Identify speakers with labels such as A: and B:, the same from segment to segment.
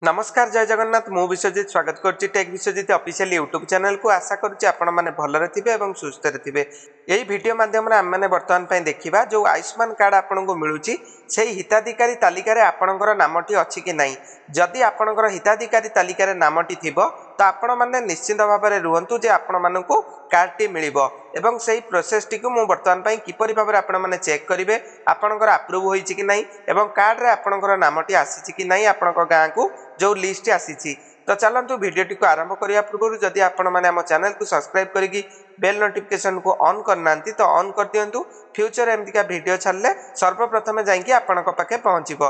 A: ନମସ୍କାର, ଜୟ ଜଗନ୍ନାଥ। ମୁଁ ବିଶ୍ୱଜିତ, ସ୍ୱାଗତ କରୁଛି ଟେକ୍ ବିଶ୍ୱଜିତ ଅଫିସିଆଲ ୟୁଟ୍ୟୁବ୍ ଚ୍ୟାନେଲକୁ। ଆଶା କରୁଛି ଆପଣମାନେ ଭଲରେ ଥିବେ ଏବଂ ସୁସ୍ଥରେ ଥିବେ। ଏହି ଭିଡ଼ିଓ ମାଧ୍ୟମରେ ଆମେମାନେ ବର୍ତ୍ତମାନ ପାଇଁ ଦେଖିବା, ଯେଉଁ ଆୟୁଷ୍ମାନ କାର୍ଡ଼ ଆପଣଙ୍କୁ ମିଳୁଛି, ସେଇ ହିତାଧିକାରୀ ତାଲିକାରେ ଆପଣଙ୍କର ନାମଟି ଅଛି କି ନାହିଁ। ଯଦି ଆପଣଙ୍କର ହିତାଧିକାରୀ ତାଲିକାରେ ନାମଟି ଥିବ, ତ ଆପଣମାନେ ନିଶ୍ଚିନ୍ତ ଭାବରେ ରୁହନ୍ତୁ ଯେ ଆପଣମାନଙ୍କୁ କାର୍ଡ଼ଟି ମିଳିବ। ଏବଂ ସେଇ ପ୍ରୋସେସଟିକୁ ମୁଁ ବର୍ତ୍ତମାନ ପାଇଁ କିପରି ଭାବରେ ଆପଣମାନେ ଚେକ୍ କରିବେ, ଆପଣଙ୍କର ଆପ୍ରୁଭ୍ ହୋଇଛି କି ନାହିଁ ଏବଂ କାର୍ଡ଼ରେ ଆପଣଙ୍କର ନାମଟି ଆସିଛି କି ନାହିଁ, ଆପଣଙ୍କ ଗାଁକୁ ଯେଉଁ ଲିଷ୍ଟ ଆସିଛି। ତ ଚାଲନ୍ତୁ, ଭିଡ଼ିଓଟିକୁ ଆରମ୍ଭ କରିବା ପୂର୍ବରୁ ଯଦି ଆପଣମାନେ ଆମ ଚ୍ୟାନେଲକୁ ସବସ୍କ୍ରାଇବ୍ କରିକି ବେଲ୍ ନୋଟିଫିକେସନକୁ ଅନ୍ କରିନାହାନ୍ତି, ତ ଅନ୍ କରିଦିଅନ୍ତୁ। ଫ୍ୟୁଚର ଏମିତିକା ଭିଡ଼ିଓ ଛାଡ଼ିଲେ ସର୍ବପ୍ରଥମେ ଯାଇକି ଆପଣଙ୍କ ପାଖେ ପହଞ୍ଚିବ।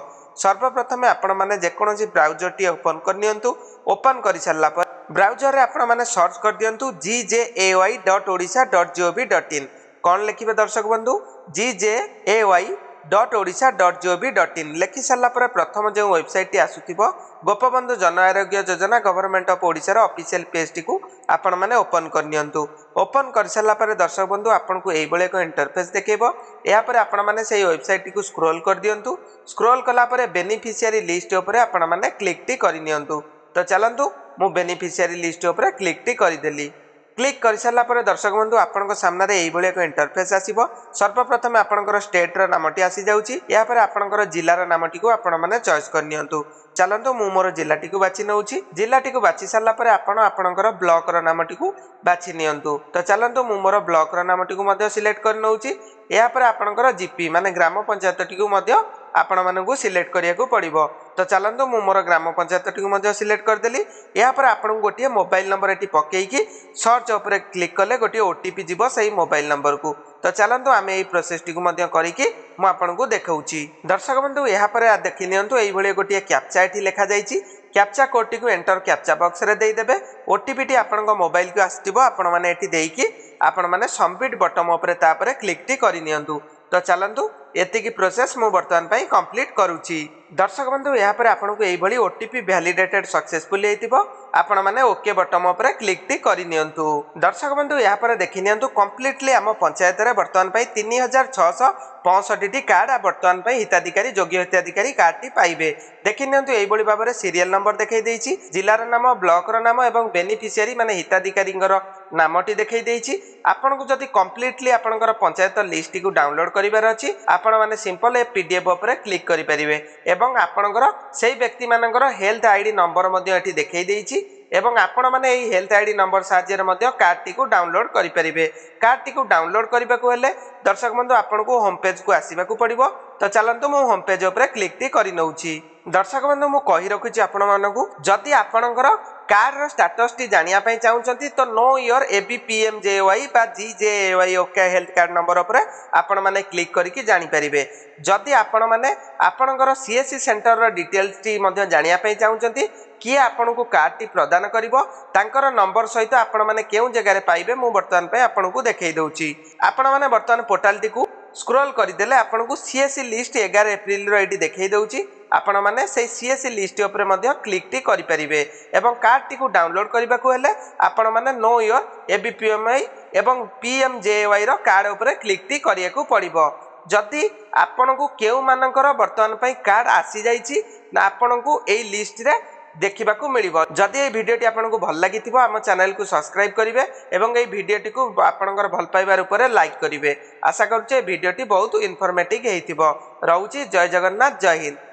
A: ସର୍ବପ୍ରଥମେ ଆପଣମାନେ ଯେକୌଣସି ବ୍ରାଉଜରଟି ଓପନ୍ କରିନିଅନ୍ତୁ। ଓପନ୍ କରିସାରିଲା ପରେ ବ୍ରାଉଜରରେ ଆପଣମାନେ ସର୍ଚ୍ଚ କରିଦିଅନ୍ତୁ gJAY.odisha.gov.in। କ'ଣ ଲେଖିବେ ଦର୍ଶକ ବନ୍ଧୁ? gJAY.odisha.gov.in ଲେଖି ସାରିଲା ପରେ ପ୍ରଥମ ଯେଉଁ ୱେବସାଇଟ୍ଟି ଆସୁଥିବ, ଗୋପବନ୍ଧୁ ଜନ ଆରୋଗ୍ୟ ଯୋଜନା, ଗଭର୍ଣ୍ଣମେଣ୍ଟ ଅଫ୍ ଓଡ଼ିଶାର ଅଫିସିଆଲ ପେଜ୍ଟିକୁ ଆପଣମାନେ ଓପନ୍ କରିନିଅନ୍ତୁ। ଓପନ୍ କରିସାରିଲା ପରେ ଦର୍ଶକ ବନ୍ଧୁ, ଆପଣଙ୍କୁ ଏଇଭଳି ଏକ ଇଣ୍ଟରଫେସ୍ ଦେଖେଇବ। ଏହାପରେ ଆପଣମାନେ ସେଇ ୱେବସାଇଟ୍ଟିକୁ ସ୍କ୍ରୋଲ୍ କରିଦିଅନ୍ତୁ। ସ୍କ୍ରୋଲ୍ କଲା ପରେ ବେନିଫିସିଆରୀ ଲିଷ୍ଟ ଉପରେ ଆପଣମାନେ କ୍ଲିକ୍ଟି କରିନିଅନ୍ତୁ। ତ ଚାଲନ୍ତୁ, ମୁଁ ବେନିଫିସିଆରୀ ଲିଷ୍ଟ ଉପରେ କ୍ଲିକ୍ଟି କରିଦେଲି। କ୍ଲିକ୍ କରିସାରିଲା ପରେ ଦର୍ଶକ ବନ୍ଧୁ, ଆପଣଙ୍କ ସାମ୍ନାରେ ଏଇଭଳି ଏକ ଇଣ୍ଟରଫେସ୍ ଆସିବ। ସର୍ବପ୍ରଥମେ ଆପଣଙ୍କର ଷ୍ଟେଟ୍ର ନାମଟି ଆସିଯାଉଛି। ଏହାପରେ ଆପଣଙ୍କର ଜିଲ୍ଲାର ନାମଟିକୁ ଆପଣମାନେ ଚଏସ୍ କରିନିଅନ୍ତୁ। ଚାଲନ୍ତୁ, ମୁଁ ମୋର ଜିଲ୍ଲାଟିକୁ ବାଛି ନେଉଛି। ଜିଲ୍ଲାଟିକୁ ବାଛି ସାରିଲା ପରେ ଆପଣ ଆପଣଙ୍କର ବ୍ଲକର ନାମଟିକୁ ବାଛି ନିଅନ୍ତୁ। ତ ଚାଲନ୍ତୁ, ମୁଁ ମୋର ବ୍ଲକର ନାମଟିକୁ ମଧ୍ୟ ସିଲେକ୍ଟ କରିନେଉଛି। ଏହାପରେ ଆପଣଙ୍କର ଜିପି ମାନେ ଗ୍ରାମ ପଞ୍ଚାୟତଟିକୁ ମଧ୍ୟ ଆପଣମାନଙ୍କୁ ସିଲେକ୍ଟ କରିବାକୁ ପଡ଼ିବ। ତ ଚାଲନ୍ତୁ, ମୁଁ ମୋର ଗ୍ରାମ ପଞ୍ଚାୟତଟିକୁ ମଧ୍ୟ ସିଲେକ୍ଟ କରିଦେଲି। ଏହାପରେ ଆପଣଙ୍କୁ ଗୋଟିଏ ମୋବାଇଲ ନମ୍ବର ଏଠି ପକେଇକି ସର୍ଚ୍ଚ ଉପରେ କ୍ଲିକ୍ କଲେ ଗୋଟିଏ ଓଟିପି ଯିବ ସେଇ ମୋବାଇଲ ନମ୍ବରକୁ। ତ ଚାଲନ୍ତୁ, ଆମେ ଏଇ ପ୍ରୋସେସଟିକୁ ମଧ୍ୟ କରିକି ମୁଁ ଆପଣଙ୍କୁ ଦେଖାଉଛି। ଦର୍ଶକ ବନ୍ଧୁ, ଏହାପରେ ଦେଖି ନିଅନ୍ତୁ, ଏଇଭଳି ଗୋଟିଏ କ୍ୟାପଚା ଏଠି ଲେଖାଯାଇଛି। କ୍ୟାପଚା କୋଡ୍ଟିକୁ ଏଣ୍ଟର କ୍ୟାପଚା ବକ୍ସରେ ଦେଇଦେବେ। ଓଟିପିଟି ଆପଣଙ୍କ ମୋବାଇଲକୁ ଆସିଥିବ। ଆପଣମାନେ ଏଠି ଦେଇକି ଆପଣମାନେ ସବମିଟ୍ ବଟନ୍ ଉପରେ ତାପରେ କ୍ଲିକ୍ଟି କରିନିଅନ୍ତୁ। ତ ଚାଲନ୍ତୁ, ଏତିକି ପ୍ରୋସେସ୍ ମୁଁ ବର୍ତ୍ତମାନ ପାଇଁ କମ୍ପ୍ଲିଟ୍ କରୁଛି। ଦର୍ଶକ ବନ୍ଧୁ, ଏହାପରେ ଆପଣଙ୍କୁ ଏଇଭଳି ଓଟିପି ଭ୍ୟାଲିଡେଟେଡ୍ ସକ୍ସେସଫୁଲି ହେଇଥିବ। ଆପଣମାନେ ଓକେ ବଟନ୍ ଉପରେ କ୍ଲିକ୍ଟି କରିନିଅନ୍ତୁ। ଦର୍ଶକ ବନ୍ଧୁ, ଏହାପରେ ଦେଖିନିଅନ୍ତୁ, କମ୍ପ୍ଲିଟଲି ଆମ ପଞ୍ଚାୟତରେ ବର୍ତ୍ତମାନ ପାଇଁ 3665ଟି କାର୍ଡ଼ ବର୍ତ୍ତମାନ ପାଇଁ ହିତାଧିକାରୀ, ଯୋଗ୍ୟ ହିତାଧିକାରୀ କାର୍ଡ଼ଟି ପାଇବେ। ଦେଖିନିଅନ୍ତୁ, ଏଇଭଳି ଭାବରେ ସିରିଏଲ ନମ୍ବର ଦେଖାଇ ଦେଇଛି, ଜିଲ୍ଲାର ନାମ, ବ୍ଲକର ନାମ ଏବଂ ବେନିଫିସିଆରୀ ମାନେ ହିତାଧିକାରୀଙ୍କର ନାମଟି ଦେଖାଇ ଦେଇଛି। ଆପଣଙ୍କୁ ଯଦି କମ୍ପ୍ଲିଟଲି ଆପଣଙ୍କର ପଞ୍ଚାୟତ ଲିଷ୍ଟଟିକୁ ଡାଉନଲୋଡ୍ କରିବାର ଅଛି, ଆପଣମାନେ ସିମ୍ପଲ ଏ ପିଡିଏଫ୍ ଉପରେ କ୍ଲିକ୍ କରିପାରିବେ ଏବଂ ଆପଣଙ୍କର ସେଇ ବ୍ୟକ୍ତିମାନଙ୍କର ହେଲ୍ଥ ଆଇଡି ନମ୍ବର ମଧ୍ୟ ଏଠି ଦେଖାଇ ଦେଇଛି ଏବଂ ଆପଣମାନେ ଏଇ ହେଲ୍ଥ ଆଇଡି ନମ୍ବର ସାହାଯ୍ୟରେ ମଧ୍ୟ କାର୍ଡ଼ଟିକୁ ଡାଉନଲୋଡ୍ କରିପାରିବେ। କାର୍ଡ଼ଟିକୁ ଡାଉନଲୋଡ୍ କରିବାକୁ ହେଲେ ଦର୍ଶକ ବନ୍ଧୁ, ଆପଣଙ୍କୁ ହୋମ୍ ପେଜ୍କୁ ଆସିବାକୁ ପଡ଼ିବ। ତ ଚାଲନ୍ତୁ, ମୁଁ ହୋମ୍ ପେଜ୍ ଉପରେ କ୍ଲିକ୍ଟି କରିନେଉଛି। ଦର୍ଶକ ବନ୍ଧୁ, ମୁଁ କହି ରଖୁଛି ଆପଣମାନଙ୍କୁ, ଯଦି ଆପଣଙ୍କର କାର୍ଡ଼ର ଷ୍ଟାଟସଟି ଜାଣିବା ପାଇଁ ଚାହୁଁଛନ୍ତି, ତ know your AB PM JY ବା GJAY OK health card number ଉପରେ ଆପଣମାନେ କ୍ଲିକ୍ କରିକି ଜାଣିପାରିବେ। ଯଦି ଆପଣମାନେ ଆପଣଙ୍କର ସିଏସ୍ସି ସେଣ୍ଟରର ଡିଟେଲ୍ସଟି ମଧ୍ୟ ଜାଣିବା ପାଇଁ ଚାହୁଁଛନ୍ତି, କିଏ ଆପଣଙ୍କୁ କାର୍ଡ଼ଟି ପ୍ରଦାନ କରିବ, ତାଙ୍କର ନମ୍ବର ସହିତ ଆପଣମାନେ କେଉଁ ଜାଗାରେ ପାଇବେ, ମୁଁ ବର୍ତ୍ତମାନ ପାଇଁ ଆପଣଙ୍କୁ ଦେଖାଇ ଦେଉଛି। ଆପଣମାନେ ବର୍ତ୍ତମାନ ପୋର୍ଟାଲଟିକୁ ସ୍କ୍ରୋଲ୍ କରିଦେଲେ ଆପଣଙ୍କୁ ସିଏସ୍ସି ଲିଷ୍ଟ 11 ଏପ୍ରିଲର ଏଇଠି ଦେଖାଇ ଦେଉଛି। ଆପଣମାନେ ସେଇ ସିଏସ୍ସି ଲିଷ୍ଟ ଉପରେ ମଧ୍ୟ କ୍ଲିକ୍ଟି କରିପାରିବେ ଏବଂ କାର୍ଡ଼ଟିକୁ ଡାଉନଲୋଡ୍ କରିବାକୁ ହେଲେ ଆପଣମାନେ ନୋ your ABPMI ଏବଂ ପିଏମ୍ଜେୱାଇର କାର୍ଡ଼ ଉପରେ କ୍ଲିକ୍ଟି କରିବାକୁ ପଡ଼ିବ। ଯଦି ଆପଣଙ୍କୁ କେଉଁମାନଙ୍କର ବର୍ତ୍ତମାନ ପାଇଁ କାର୍ଡ଼ ଆସିଯାଇଛି ନା, ଆପଣଙ୍କୁ ଏଇ ଲିଷ୍ଟରେ ଦେଖିବାକୁ ମିଳିବ। ଯଦି ଏଇ ଭିଡ଼ିଓଟି ଆପଣଙ୍କୁ ଭଲ ଲାଗିଥିବ, ଆମ ଚ୍ୟାନେଲକୁ ସବସ୍କ୍ରାଇବ୍ କରିବେ ଏବଂ ଏଇ ଭିଡ଼ିଓଟିକୁ ଆପଣଙ୍କର ଭଲ ପାଇବା ରୂପରେ ଲାଇକ୍ କରିବେ। ଆଶା କରୁଛି ଏ ଭିଡ଼ିଓଟି ବହୁତ ଇନଫର୍ମେଟିଭ୍ ହେଇଥିବ। ରହୁଛି, ଜୟ ଜଗନ୍ନାଥ, ଜୟ ହିନ୍ଦ।